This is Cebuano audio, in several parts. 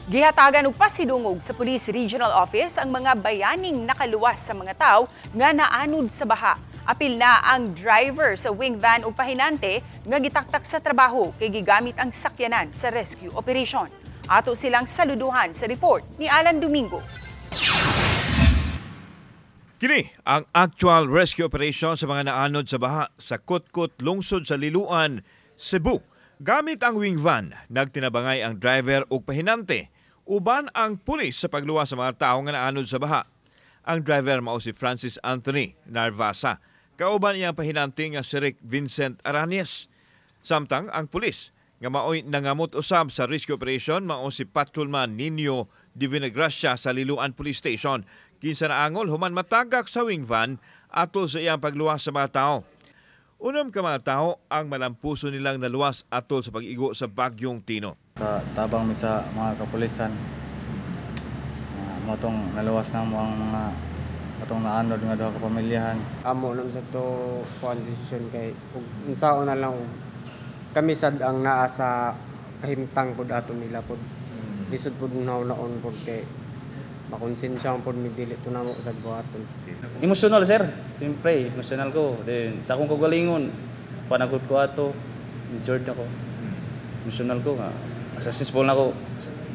Gihatagan og pasidungog sa Police Regional Office ang mga bayaning nakaluwas sa mga tawo nga naanod sa baha. Apil na ang driver sa wing van ug pahinante nga gitaktak sa trabaho kay gigamit ang sakyanan sa rescue operation. Ato silang saluduhan sa report ni Alan Domingo. Kini ang actual rescue operation sa mga naanod sa baha sa Kutkut, lungsod sa Liloan, Cebu. Gamit ang wing van, nagtinabangay ang driver ug pahinante uban ang pulis sa pagluwas sa mga tawo nga naanod sa baha. Ang driver mao si Francis Anthony Narvasa. Kauban iyang pahinante nga si Rick Vincent Aranes. Samtang ang pulis nga maoy nangamot usab sa rescue operation mao si Patrolman Nino Divinagracia sa Liloan Police Station, kinsa naangol human matagak sa wing van atol sa iyang pagluwas sa mga tao. 6 ka mga tao ang malampuso nilang naluwas atol sa pag-igo sa Bagyong Tino. Tabang mi sa mga kapulisan. Mao tong naluwas na mo ang mga atong naanod nga duha ka pamilyahan. Amo naman sa to kuan desisyon kay ug unsaon na lang ug kami sad ang naa sa kahimtang pod ato nila pod. Lisod pod naon pod kay makonsensya pod mi dili to namo sad buhaton. Emotional, sir. Siyempre, emotional ko. Then sa akong kagalingon, panagod ko ato, injured ako. Emotional ko nga. Successful na ko.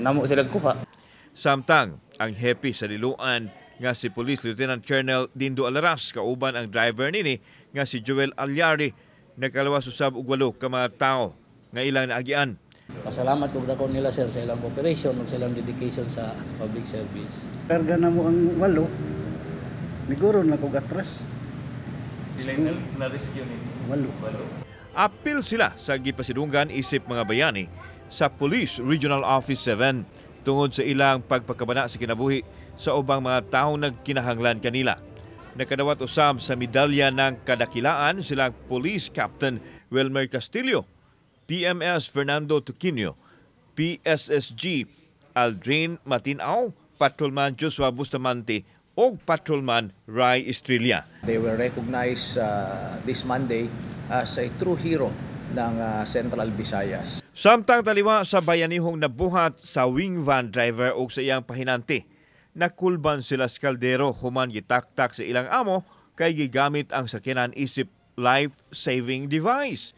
Namo sila kuha. Samtang ang hepe sa Liloan nga si Police Lieutenant Colonel Dindo Alaras kauban ang driver nini nga si Joel Alyari nakaluwas usab og 8 ka mga tawo nga ilang naagian. Pasalamat ko dako nila, sir, sa ilang cooperation ug sa ilang dedication sa public service. Karga na mo ang 8, niguro na kog atras. Na rescue ninyo? 8. Apil sila sa gipasidunggan isip mga bayani sa Police Regional Office 7 tungod sa ilang pagpakabana sa kinabuhi sa ubang mga taong nagkinahanglan kanila. Nakadawat usab sa medalya ng kadakilaan silang Police Captain Wilmer Castillo, PMS Fernando Tuquinio, PSSG Aldrin Matinao, Patrolman Joshua Bustamante o Patrolman Ray Estrella. They were recognized this Monday as a true hero ng Central Visayas. Samtang taliwa sa bayanihong nabuhat sa wing van driver o sa iyang pahinante, nakulban sila sa kaldero human gitaktak sa ilang amo kay gigamit ang sakyanan isip life-saving device.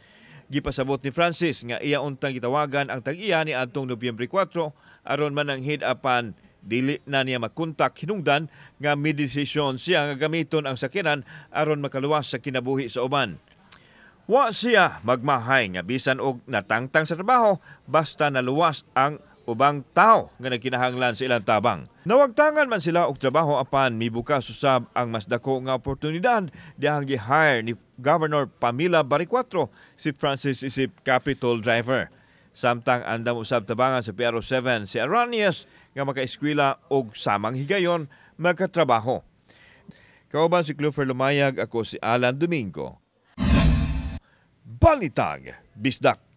Gipasabot ni Francis nga iya untang gitawagan ang tag-iya ni adtong Nobyembre 4 aron mananghid apan dili na niya makontak hinungdan nga midesisyon siya nga gamiton ang sakyanan aron makaluwas sa kinabuhi sa uban. Wa siya magmahay nga bisan og natangtang sa trabaho basta naluwas ang ubang tao nga nagkinahanglan sa ilang tabang. Nawagtangan man sila og trabaho apan mibukas usab ang mas dako nga oportunidad dihang gi-hire ni Governor Pamela Baricuatro si Francis isip Capitol driver. Samtang andam usab tabangan sa PRO 7 si Aranias nga makaeskwela og samang higayon makatrabaho. Kauban si Clover Lumayag, ako si Alan Domingo. Balitag, Bisdak.